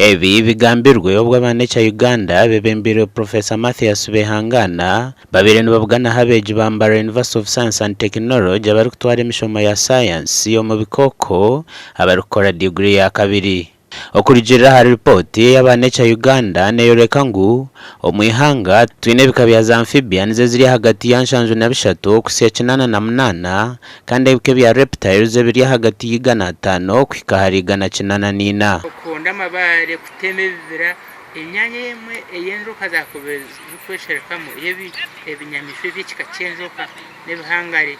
Ebi bigambirwe obwo aba Nature Uganda bebembeirwe Professor Mathias Behangana babaire nibabuganaho abeegi ba Mbarara University of Science and Technology abarikutwara emishomo ya sayansi omu bikooko abarikukora diguri ya kabiri. Okurugiirira ahari ripooti ey'aba Nature Uganda neeyoreka ngu omu ihanga twine ebika bya za amphibians eziri ahagati ya 73 okuhitsya 88 kandi ebika ebya reptiles ebiri ahagati ya 500 kuhika ahari 184. Okuhonda amabaare, kutema ebibira, emyanya emwe ei enjoka zaakubaire zirikwesherekamu ey'ebinyamaishwa eby'ekika ky'enjoka n'ebihangare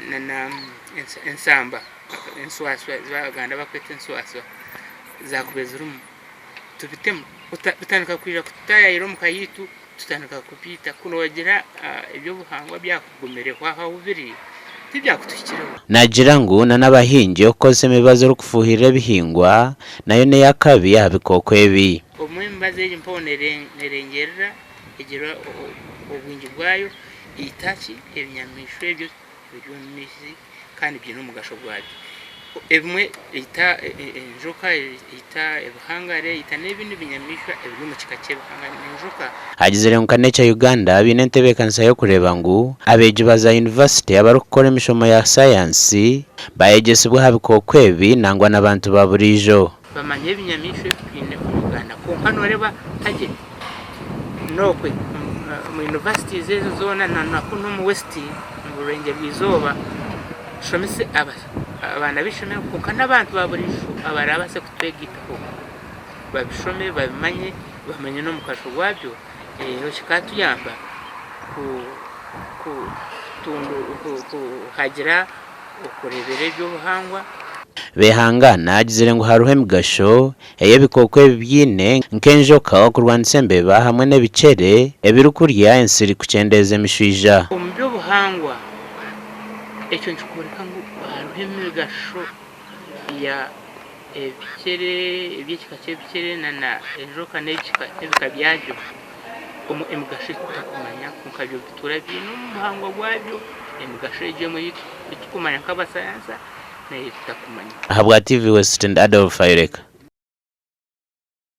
nana ensamba. Enswaswa ezi Abaganda barikweta enswaswa zaakubaire zirimu tubitemu bitandika kwija kututaayayira omu ka yaitu tutandika kubiita. Ku noogira eby'obuhangwa byakugumireho ahu biri tibyakutuhikireho. Naagira ngu na n'abahingi okukozesa emibazi erikufuuhirira ebihingwa nayo n'ey'akabi aha bikooko ebi. Obumwe emibazi egi mpaho neerengyerera egira obwingi bwayo eita ki ebinyamaishwa ebyo ebiri omu maizi. kandi biine omugasho gwabyo. Ebimwe eita enjoka, eita ebihangare, eita n'ebindi binyamaishwa ebiri omu kika ky'ebihangare n'enjoka. Agizire ngu nka Nature Uganda baine entebeekanisa y'okureeba ngu abeegi ba za yunivasite abarikukora emishomo ya sayansi baayegyesibwa aha bikooko ebi nangwa n'abantu ba buriijo. Bamanye ebinyamaishwa ebi twine omu Uganda kwonka nooreeba hagye n'okwe omu universities ezo zoona na kunu omu West omu Burengyerwa-izooba tushomese abaana b'eishomero kwonka n'abantu ba buriijo abarabaase kutwegaitaho babishome babimanye bamanye n'omugasho gwabyo reero kikatuyamba kuhagira okureebera eby'obuhangwa. Behangana agizire ngu hariho emigasho ei ebikooko ebi biine nk'enjoka okurwanisa embeba hamwe n'ebikyere ebirikurya ensiri kukyendeeza emishwija. Omu by'obuhangwa, ekyo nikikworeka ngu hariho emigasho ya ebikyere eby'ekika ky'ebikyere na enjoka n'ebika byabyo emigasho ei tutakumanya kwonka byo bituura biine omu buhangwa bwabyo emigasho egyo emwe ei turikumanya nk'abasayansa n'ei tutakumanya. Ahabwa TV West ndi Adolf Ayoreka.